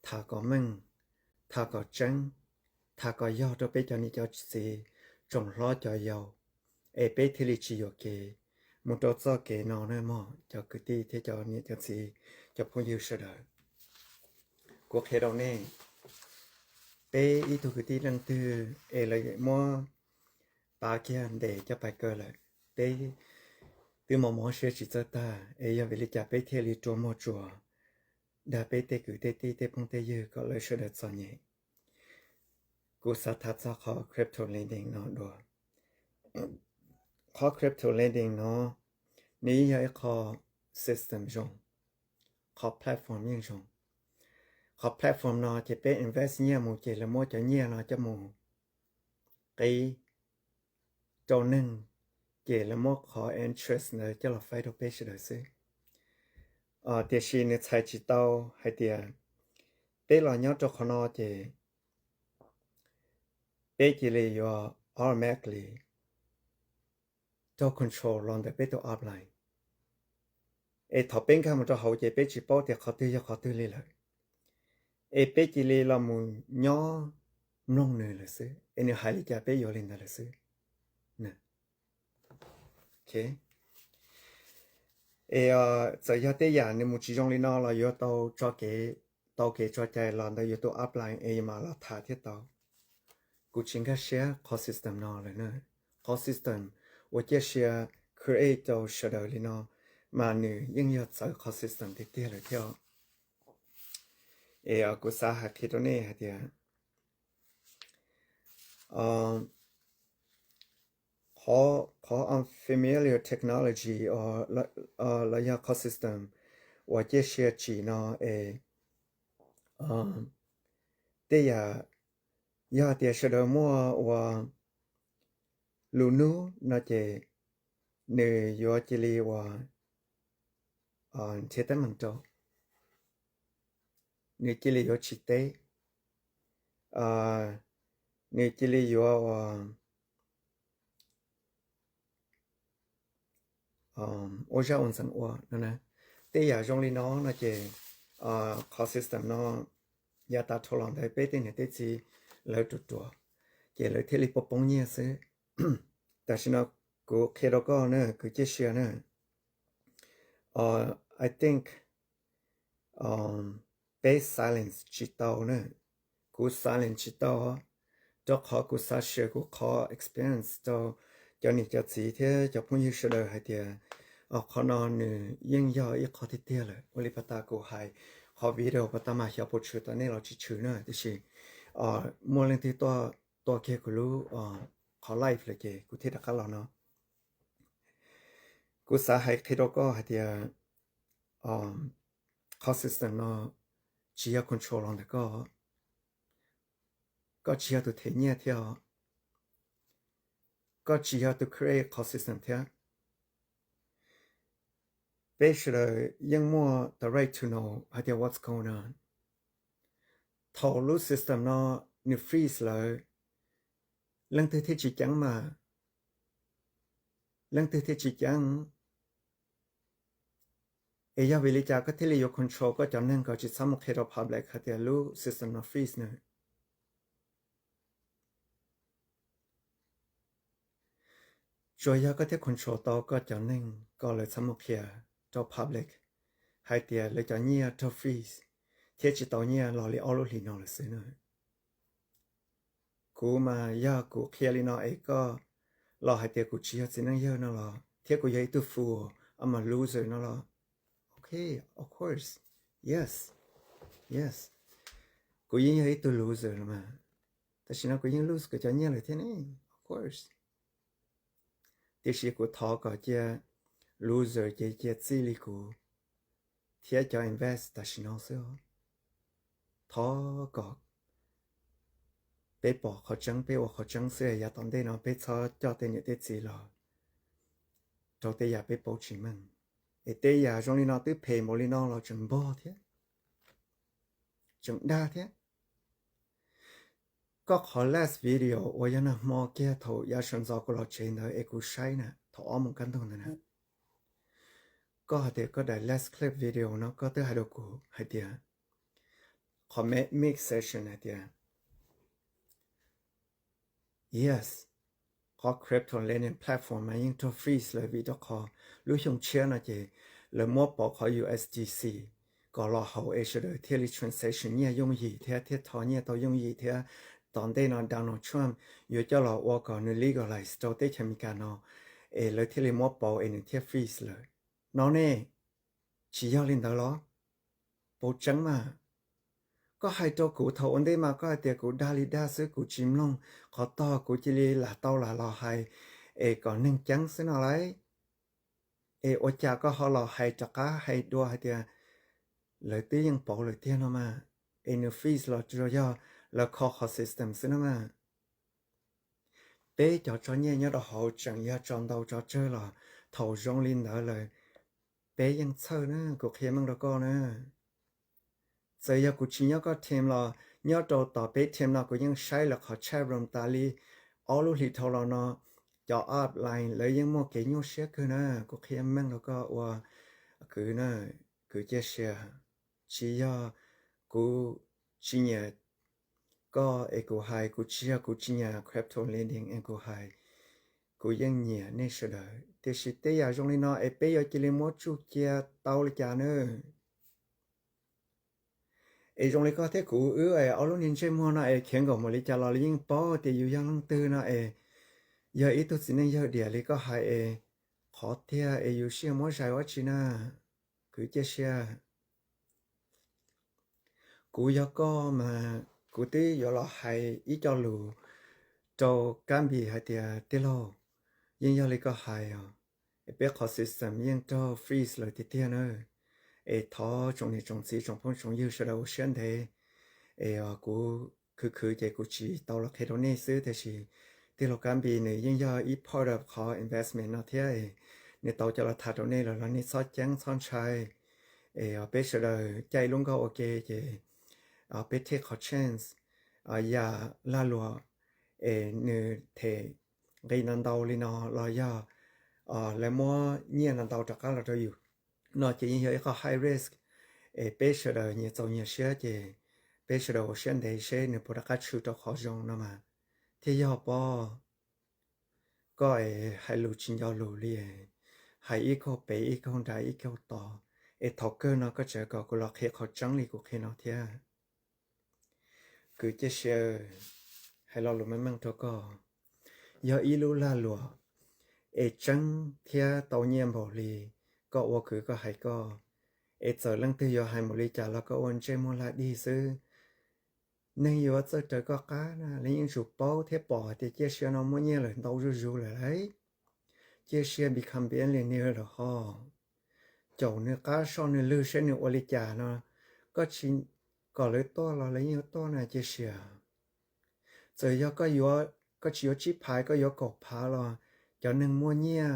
tham kom meej, tham kom tseeb, tham kom yog rau peb cov niam cov txiv, tsoom hlob cov yau, es peb thiaj li tsis yuam kev mus rau txoj kev no na mog cov kwv tij thiab cov niam cov txiv, cov phooj ywg sawv daws. Kuv qhia rau nej, peb ib tug kwv tij leej twg es lawv muab pav kiag ntes coj pais kaw lawm, peb twb mos mos siab tsis txawj tag, es yog vim li cas peb thiaj li rua muag tsuas dag peb tej kwv tej tij tej phooj tej ywg kom lawv sawv daws txom nyem? Kuv xav tham txog qhov crypto lending no dua. Qhov crypto lending no, nws yeej yog ib qho system zoo, qhov platform yeej zoo. Qhov platform no ces peb invest nyiaj mus ces lawv muab cov nyiaj no coj mus qib rau neeg, ces lawv muab qhov interest ntawd coj los faib rau peb sawv daws xwb. Tiam sis nws txhais tsis tau hais tias peb los nyob rau qhov no ces peb cia li yuav automatically tau control los ntawm peb tus upline. Es thaum peb nkag mus rau hauv ces peb tsis paub tias qhov twg yog qhov twg li lawm, es peb cia li los mus nyob mloog nws lawm xwb, es nws hais li cas peb yuav li ntawd lawm xwb. Es txawm yog tej yam nws mus tsis zoo li no los yuav tau tso kev, tau kev tso cai los ntawm yus tus upline es yus mam los tham thiaj tau. Kuv tsis nkag siab qhov system no lawm na. Qhov system uas Ciaj Sia create rau sawv daws li no mas nws yeej yog txawv qhov system tiag tiag lawm thiab. Es kuv xav hais qhia rau nej hais tias qhov unfamiliar technology los yog qhov system uas Ciaj Sia tsim no es tej yam yog tias sawv daws muaj ua lus nub no ces nws yuav cia li ua nrhiav teeb meem rau, nws cia li yuav tsis teb, nws cia li yuav ua ua zaj ua ntxeev ua no na. Tej yam zoo li no no ces qhov system no yav tas dhau los ntawd peb tej niam tej txiv lawv ruam ruam, ces lawv thiaj li poob poob nyiaj xwb. Tam sim no kuv qhia rau koj na kwv Ciaj Sia na, I think peb silence tsis tau na. Kuv silence tsis tau, rau qhov kuv xav share kuv qhov experience rau cov niam cov txiv thiab cov phooj ywg sawv daws hais tias qhov no nws yeej yog ib qho tiag tiag lawm. Ua li pas tas kuv hais qhov video pas tas mas xyov puas tshwm tau nej los tsis tshwm na, tiam sis muaj leej twg tua kiag kuv lub qhov live lawm ces kuv thiaj rov qab los no. Kuv xav hais qhia rau koj hais tias qhov system no tsis yog control los ntawm koj. Koj tsis yog tus them nyiaj thiab os. Koj tsis yog tus create qhov system thiab. Peb sawv daws yeej muaj the right to know hais tias what's going on. Thaum lub system no nws freeze lawm, leej twg thiaj tsis ceeb mas? Leej twg thiaj tsis ceeb? Es yog vim li cas koj thiaj li yuav control koj cov neeg kom tsis txhob mus qhia rau public hais tias lub system no freeze na? Tsuas yog koj thiaj control tau koj cov neeg kom lawv txhob mus qhia rau public hais tias lawv cov nyiaj raug freeze thiab tsis tau nyiaj los li ob lub hlis no lawm xwb na. Kuv mas yog kuv qhia li no es koj los hais tias kuv tsis yog txiv neej yawg no los thiab kuv yog ib tug fool, I'm a loser no los, ok, of course, yes, yes, kuv yeej yog ib tug loser los mas. Tam sim no kuv yeej lose kuv cov nyiaj lawm thiab ne, of course. Tiam sis kuv thov kom cia loser ces cia txij li kuv thiab cov invest tam sim no xwb. Thov kom peb pom qhov tseeb, peb ua qhov tseeb xwb, yav tom ntej no peb txhob coj tej niam tej txiv los rau tej yam peb paub tsis meej. Es tej yam zoo li no twb phem npaum li no los tseem npog thiab, tseem dag thiab. Koj qhov last video uas yog nag hmo kiag thaum yav sawv ntxov kuv los tsev ntawd es kuv saib na, thaum ob moos kaj ntug ntawd na, koj hais tias koj daim last clip video no koj twb hais rau kuv hais tias qhov mix session hais tias, yes, qhov crypto lending platform mas yeej raug freeze lawm vim rau qhov lub xyoo tshiab no ces lawv muab pauv qhov U S D C kom los haus es sawv daws thiaj li transaction nyiaj yooj yim thiab thiaj thov nyiaj tau yooj yim thiab tom ntej no Donald Trump yuav coj los ua kom nws legalize rau teb chaws Amelikas no es lawv thiaj li muab pauv es nws thiaj freeze lawm no ne. Tsis yog li ntawd los? Pauv tseeb mas. Koj hais rau kuv thaum ua ntej mas koj hais tias kuv dag li dag xwb, kuv tsis mloog qhov tog, kuv cia li lam tau lam los hais es kom neeg ceeb xwb no lauj. Es ua cas koj ho los hais rov qab hais dua hais tias lawv twb yeej pauv lawm tiag no mas, es nws freeze los tsuas yog lawv kho qhov system xwb no mas. Peb cov tso nyiaj nyob rau hauv tseem yog tso ntau tso tsawg los thaum zoo li ntawd lawm peb yeej txhawj na, kuv qhia meej rau koj na. Txawm yog kuv tsis nyob koj team los nyob rau tom peb team no kuv yeej saib lawv qhov chat room tas li ob lub hlis dhau los no, cov upline lawv yeej muaj kev nyuaj siab kawg na, kuv qhia meej rau koj ua kwv na, kwv cia siab. Tsis yog kuv tsis nyiam koj es kuv hais, kuv tsis yog kuv tsis nyiam crypto lending es kuv hais, kuv yeej nyiam nej sawv daws, tiam sis tej yam zoo li no es peb yuav cia li muab tsuj cia tau li cas na? Es zoo li koj thiab kuv wb es ob lub niag ntsej muag no es khiav nkaum mus li cas los yeej paub tias yus yog leej twg no es yog ib tug txiv neej yawg diam li koj hais es qhov tiag es yus sij hawm muab zais ua tsi na, kwv cia siab. Kuv yog koj mas kuv twb yuav los hais ib co lus rau Kab Npis hais tias tij laug, yeej yog li koj hais os, es peb qhov system yeej raug freeze lawm tiag tiag na. Es thov tsoom niam tsoom txiv tsoom phooj tsoom ywg sawv daws ua siab ntev, es kuv khwv khwv ces kuv tsis tau los qhia rau nej xwb, tiam sis tij laug Kab Npis nws yeej yog ib part of qhov investment no thiab, nws tau coj los tham rau nej lawm los nej txhob ceeb txhob ntshai. Es peb sawv daws caij ib lub nkoj ua ke ces peb take qhov chance, yam lag luam es nws them nqi ntau ntau li no los yog lawv muab nyiaj ntau ntau rov qab los rau yus no ces yeej yog ib qho high risk. Es peb sawv daws nyias txaus nyias siab ces peb sawv daws ua siab ntev seb nws puas rov qab tshwm rau qhov zoo no mas thiaj yog pob. Koj es hais lus tsis nco lus li, hais ib kaug pem ib kaug nram ib kaug tod, es thaum kawg no koj tseem kom kuv los qhia qhov tseeb li kuv qhia no thiab. Kwv Cia Siab, hais lo lus meej meej rau koj, yog ib lub lag luam es tseeb thiab tau nyiaj npaum li koj ua kwv koj hais koj, es txawm leej twg yuav hais npaum li cas los koj ua ntsej muag lag dig xwb. Neeg yuav txawj raws koj qab na, lawv yeej tsum paub thiab pom hais tias Cia Siab no muaj nyiaj lawm ntau zuj zus lawm lauj. Cia Siab become billionaire lawm ho. Caum nws qab soj nws lwg seb nws ua li cas no, koj tsis kom lawv tuaj los lawv yeej yuav tuaj na Cia Siab. Txawm yog koj tsis yuav tsib phav koj yuav kaum phav los cov neeg muaj nyiaj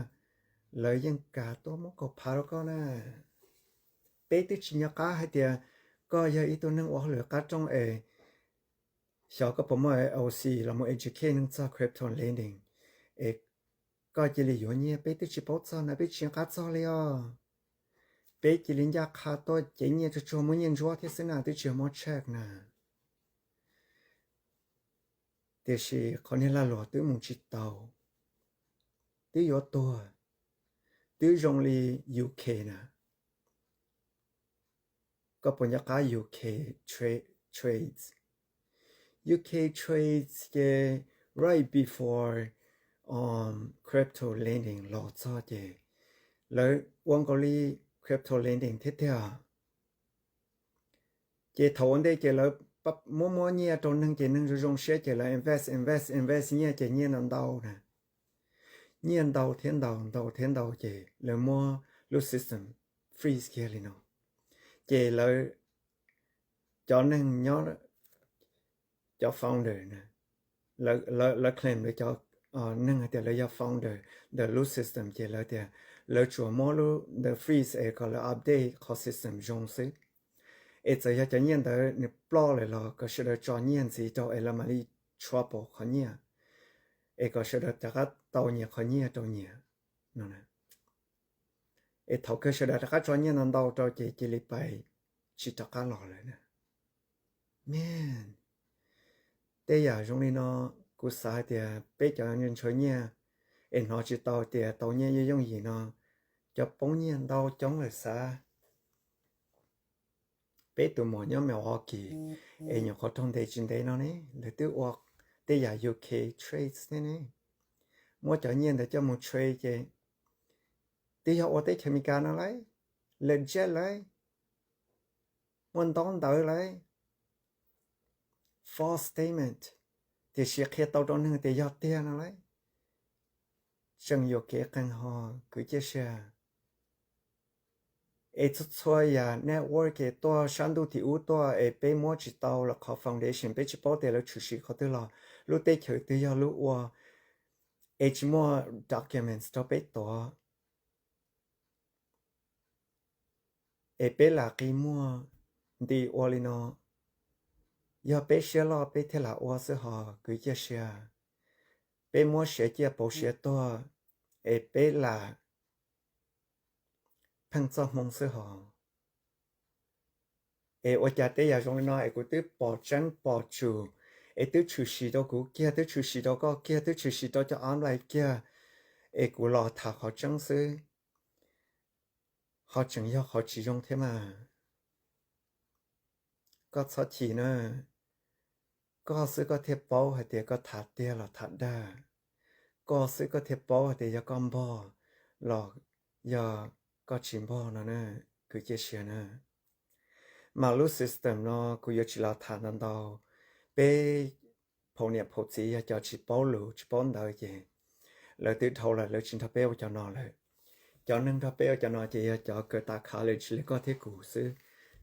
lawv yeej kam tuaj muab kaum phav rau koj na. Peb twb tsis nco qab hais tias koj yog ib tug neeg ua hauj lwm qab rooj es xyov koj puas muaj O C los mus educate neeg txog crypto lending es koj cia li yuav nyiaj, peb twb tsis paub txog na, peb tsis nco qab txog li os. Peb cia li ncaj qha tuaj cev nyiaj tsuag tsuag muab nyiaj ntsuab thiab xwb na, twb tsis yog muab check na. Tiam sis qhov niag lag luam twb mus tsis tau, twb yuav tuag, twb zoo li U K na. Koj puas nco qab U K trades? U K trades ces right before crypto lending los txog ces lawv ua nkaus li crypto lending thiab tiag. Ces thaum ua ntej ces lawv muab muab nyiaj rau neeg ces neeg zoo zoo siab ces lawv invest invest invest nyiaj ces nyiaj ntau ntau na. Nyiaj ntau thiab ntau, ntau thiab ntau ces lawv muab lub system freeze kiag li no. Ces lawv, cov neeg nyob, cov founder, lawv claim lawv cov neeg hais tias lawv yog founder ntawm lub system ces lawv tias lawv tsuas muab lub ntawd freeze es kom lawv update qhov system zoo xwb. Es txawm yog cov nyiaj ntawd nws ploj lawm los kom sawv daws tso nyiaj ntxiv rau es lawv mam li trouble qhov nyiaj, es kom sawv daws rov qab tau nyias qhov nyiaj rau nyias no. Es thaum kawg sawv daws rov qab tso nyiaj ntau ntau rau ces cia li pais tsis rov qab los lawm na. Man, tej yam zoo li no, kuv xav hais tias peb cov ntshaw nyiaj es hnov tsis tau tias tau nyiaj yooj yim no, cov poob nyiaj ntau coob lawm xav. Peb tus muam nyob Milwaukee es nyuam qhuav raug ntes tsis ntev no ne, lawv twb ua tej yam U K trades ne ne, muab cov nyiaj ntawd coj mus trade ces twb yog ua teb chaws Amelikas no lauj, legit lauj, muaj ntaub ntawv lauj, false statement, tiam sis qhia tau rau neeg tias yog tiag no lauj. Tseem yuam kev qees ho kwv ciaj sia. Es txhua txhua yam network es tuaj sab ntuj tim ub tuaj es peb muab tsis tau los qhov foundation peb tsis paub tias lawv tshwm sim qhov twg los lub teb chaws twg yog lub ua, es tsis muaj documents rau peb tuav. Es peb lam qi muag nti ua li no, yog peb siab loj peb thiaj lam ua xwb hos kwv ciaj sia. Peb muab siav ciaj pauv siav tuag, es peb lam pheej txoj hmoo xwb hos. Es ua cas tej yam zoo li no es kuv twb pom tseeb pom tsum, es twb tshwm sim rau kuv kiag, twb tshwm sim rau koj kiag, twb tshwm sim rau cov online kiag, es kuv los tham qhov tseeb xwb, ho tseem yog qhov tsis zoo thiab mas. Koj txhob chim na, koj xwb koj thiaj paub hais tias koj tham tiag los tham dag, koj xwb koj thiaj paub hais tias yog koj npog los yog koj tsis npog no na, kwv ciaj sia na. Mas lub system no kuv yuav tsis los tham ntau ntau, peb phaum niam phaum txiv yog cov tsis paub lus tsis paub ntawv ces lawv twb dhau lawm, lawv tsis nrog peb ua cov no lawm. Cov neeg nrog peb ua cov no ces yog cov kawm tas college li koj thiab kuv xwb,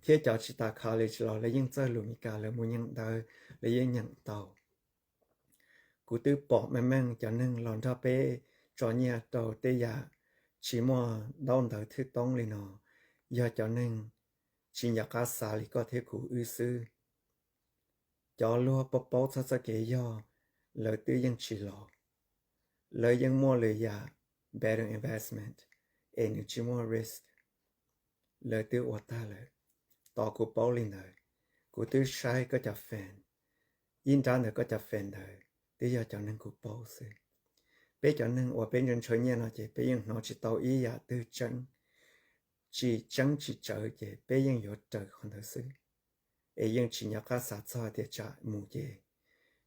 thiab cov tsis tas college los lawv yeej txawj lus Meskas, lawv mus nyeem ntawv lawv yeej nyeem tau. Kuv twb pom meej meej cov neeg los nrog peb tso nyiaj rau tej yam tsis muaj ntaub ntawv thwj toob li no, yog cov neeg tsis nco qab xav li koj thiab kuv wb xwb. Cov luag paub paub txog txoj kev yog, lawv twb yeej tsis los, lawv yeej muaj lwm yam better investment, es nws tsis muaj risk, lawv twb ua tag lawm. Tos kuv paub li ntawd, kuv twb saib koj cov fan, ib nrab ntawm koj cov fan ntawd twb yog cov neeg kuv paub xwb. Peb cov neeg uas peb ntshaw ntshaw nyiaj no ces peb yeej hnov tsis tau ib yam twg tseeb, tsis tseeb tsis tsawv ces peb yeej yuav raws qhov ntawd xwb. Es yeej tsis nco qab xav txog tias tsam mus ces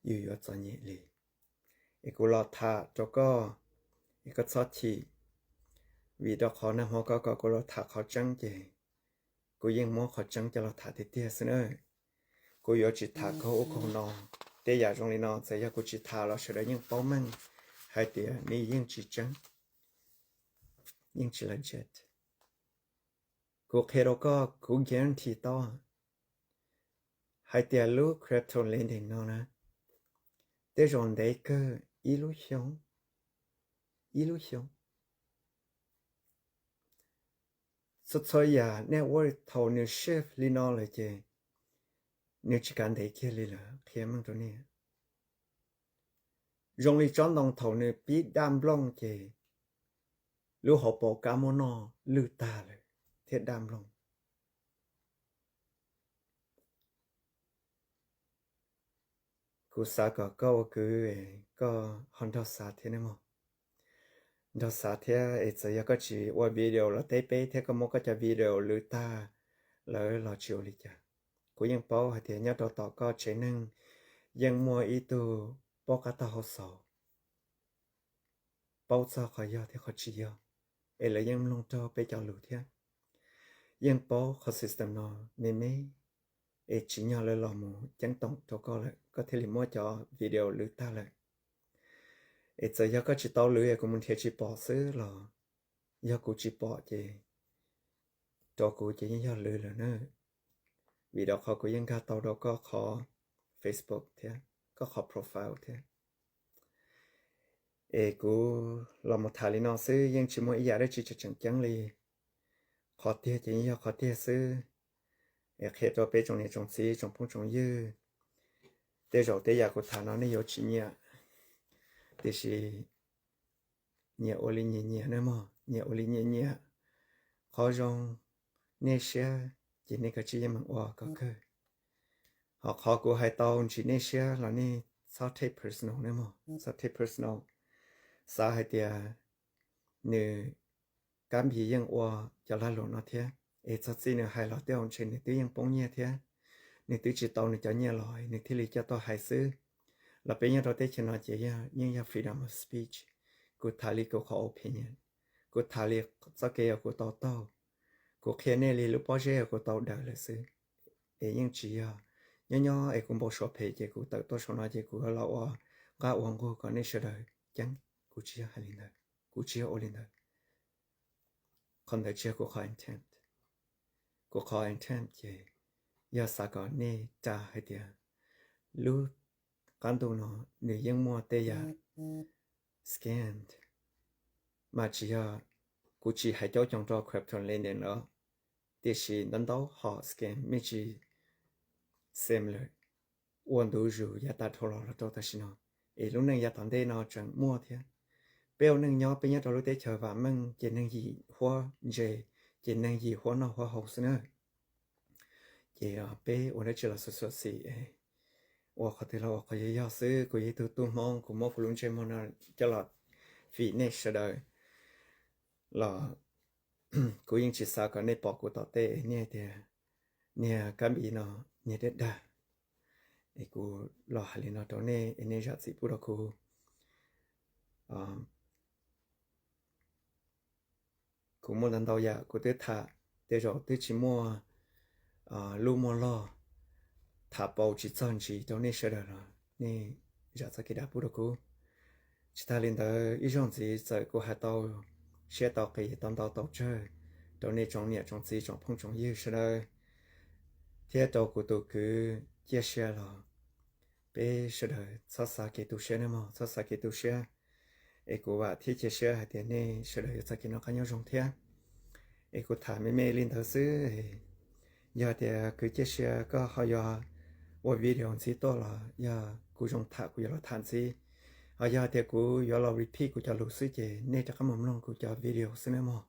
yus yuav txom nyem li. Es kuv los tham rau koj, es koj txhob chim, vim rau qhov nag hmo koj kom kuv los tham qhov tseeb ces kuv yeej muab qhov tseeb coj los tham tiag tiag xwb na. Kuv yuav tsis tham kaug ub kaug no. Tej yam zoo li no txawm yog kuv tsis tham los sawv daws yeej paub meej hais tias nws yeej tsis tseeb, yeej tsis legit. Kuv qhia rau koj, kuv guarantee tau hais tias lub crypto lending no na, tej zaum ntev kawg ib lub xyoo, ib lub xyoo. Txhua txhua yam network thaum nws shift li no lawm ces nws tsis kav ntev kiag li lawm, qhia meej rau nej. Zoo li tsob ntoo thaum nws pib daj nplooj ces lub hauv paus kab muab noj lwj tag lawm thiab daj nplooj. Kuv xav kom koj ua kwv, koj ho nrog xav thiab nawb mog. Nrog xav thiab es txawm yog koj tsis ua video los teb peb thiab koj muab koj cov video lwm tag lawm los tsis ua li cas. Kuv yeej paub hais tias nyob rau tom koj tsev neeg yeej muaj ib tug paub qab tag hauv xaus, paub txog qhov yog thiab qhov tsis yog, es lawv yeej mloog raug peb cov lus thiab. Yeej paub qhov system no me me, es tsim nyog lawv los mus ceeb toom rau koj lawm koj thiaj li muab cov video lwm tag lawm. Es txawm yog koj tsis tau lwm es kuv mus nrhiav tsis pom xwb los yog kuv tsis pom ces rau kuv ces yeej yog lwm lawm na. Vim rau qhov kuv yeej nkag tau rau koj qhov Facebook thiab koj qhov profile thiab. Es kuv los mus tham li no xwb yeej tsis muaj ib yam dab tsi tseem tseem ceeb li. Qhov tiag ces yeej yog qhov tiag xwb. Es qhia rau peb tsoom niam tsoom txiv tsoom phooj tsoom ywg, tej zaum tej yam kuv tham no nej yuav tsis nyiam, tiam sis nyiam ua li nyiam nyiam nawb mog, nyiam ua li nyiam nyiam. Qhov zoo nej siab ces nej kav tsij yeej meem ua kom kawg. Ho qhov kuv hais tau ntsis nej siab los nej txhob take personal ne mog, txhob take personal. Xav hais tias nws, Kab Npis yeej ua cov lag luam no thiab, es txog txij nws hais los tej zaum ntshe nws twb yeej poob nyiaj thiab, nws twb tsis tau nws cov nyiaj los nws thiaj li coj tuaj hais xwb. Los peb nyob rau teb chaws no ces yeej yog freedom of speech. Kuv tham li kuv qhov opinion, kuv tham li txoj kev uas kuv tau taug, kuv qhia nej li lub pob zeb uas kuv tau daws lawm xwb. Es yeej tsis yog nyob nyob es kuv npau suav phem ces kuv tawm tuaj saum no ces kuv los ua nqaj ua nqug kom nej sawv daws ceeb. Kuv tsis yog hais li ntawd, kuv tsis yog ua li ntawd. Qhov ntawd tsis yog kuv qhov intent. Kuv qhov intent ces yog xav kom nej ras hais tias lub qab ntuj no nws yeej muaj tej yam scam, mas tsis yog, kuv tsis hais caub coos rau crypto lending los, tiam sis ntau ntau hom scam me ntsis similar ua ntu zus yav tas dhau los los rau tam sim no, es lub neej yav tom ntej no tseem muaj thiab. Peb ua neej nyob, peb nyob rau lub teb chaws vam meej ces neeg yim huab ntse, ces neeg yim huab noj huab haus xwb na. Ces peb ua dab tsi los xyuam xim, ua qhov twg los ua qhov yog yog xwb. Kuv yog ib tug tub Hmoob, kuv muab kuv lub ntsej muag no coj los fim nej sawv daws los kuv yeej tsis xav kom nej pom kuv tom tej es nej tias niag Kab Npis no niag dag dag. Es kuv los hais li no rau nej es nej zam txim pub rau kuv. Kuv muaj ntau ntau yam kuv twb tham, tej zaum twb tsis muaj lub muaj log, tham paus tsis txog ntsis rau nej sawv daws los nej zam txoj kev dag pub rau kuv. Tsis tas li ntawd, ib zaug ntxiv txawm kuv hais tau siab tau qis tau ntau tau tsawg rau nej tsoom niam tsoom txiv tsoom phooj tsoom ywg sawv daws thiab rau kuv tus kwv Ciaj Sia los, peb sawv daws txhob xav kev tu siab nawb mog, txhob xav kev tu siab. Es kuv vam thiab cia siab hais tias nej sawv daws yuav txoj kev noj qab nyob zoo thiab. Es kuv tham me me li ntawd xwb. Yog tias kwv Ciaj Sia koj ho yuav ua video ntxiv tuaj los yog kuv zoo tham kuv yuav los tham ntxiv. Ho yog tias kuv yuav los repeat kuv cov lus xwb ces nej rov qab mus mloog kuv cov video xwb nawb mog.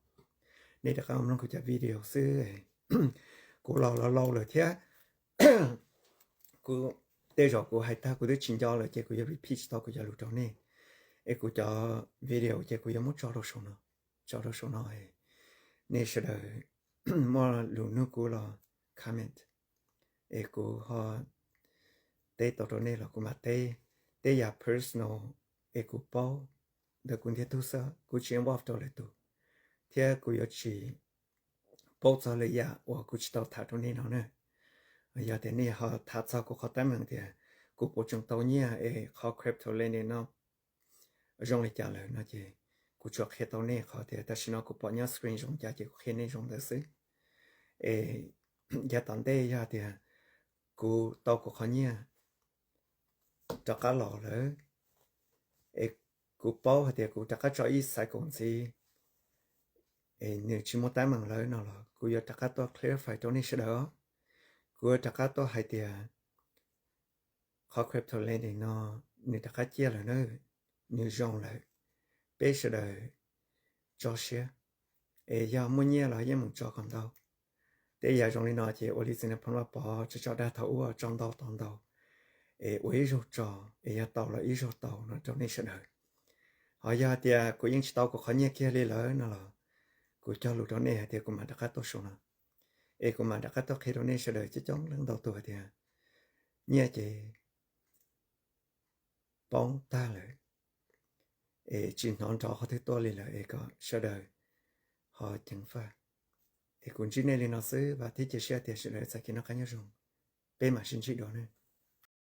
Nej rov qab mus mloog kuv cov video xwb. Kuv los los laus lawm thiab. Kuv, tej zaum kuv hais tag kuv twb tsis nco lawm ces kuv yuav repeat tsis tau kuv cov lus rau nej. Es kuv cov video ces kuv yuav muab tso rau saum no, tso rau saum no. Nej sawv daws muaj lus nug kuv los comment, es kuv ho teb tau rau nej los kuv mam teb. Tej yam personal es kuv paub ntawm kuv ntiag tug xwb, kuv tsis involve rau lwm tus, thiab kuv yuav tsis paub txog lwm yam uas kuv tsis tau tham rau nej no na. Yog tias nej ho tham txog kuv qhov teeb meem tias kuv puas tseem tau nyiaj es qhov crypto lending no zoo li cas lawm no ces kuv tsuas qhia tau nej qhov tias tam sim no kuv pom nyob screen zoo cas ces kuv qhia nej zoo ntawd xwb. Es yav tom ntej yog tias kuv tau kuv qhov nyiaj rov qab los lawm, es kuv paub hais tias kuv rov qab tso ib cycle ntxiv es nws tsis muaj teeb meem lawm no los kuv yuav rov qab tuaj clarify rau nej sawv daws os. Kuv yuav rov qab tuaj hais tias qhov crypto lending no nws rov qab ciaj lawm na, nws zoo lawm, peb sawv daws tso siab. Es yog muaj nyiaj los yeej meem tso kom ntau. Tej yam zoo li no ces ua li txiv Nais Phoo Vaj Pov tso tso dag thaum ub, tso ntau tau ntau, es ua ib zaug tso, es yog tau los ib zaug tau no rau nej sawv daws. Ho yog tias kuv yeej tsis tau kuv qhov nyiaj kiag li lawm no los kuv cog lus rau nej hais tias kuv mam rov qab tuaj saum no, es kuv mam rov qab tuaj qhia rau nej sawv daws coob coob leej ntau tus hais tias nyiaj ces poob tag lawm, es tsis hnov nrov qhov twg tuaj li lawm es kom sawv daws ho ceev faj. Es kuv ntsib nej li no xwb, vam thiab cia siab tias sawv daws txoj kev noj qab nyob zoo, peb mam sib ntsib dua na.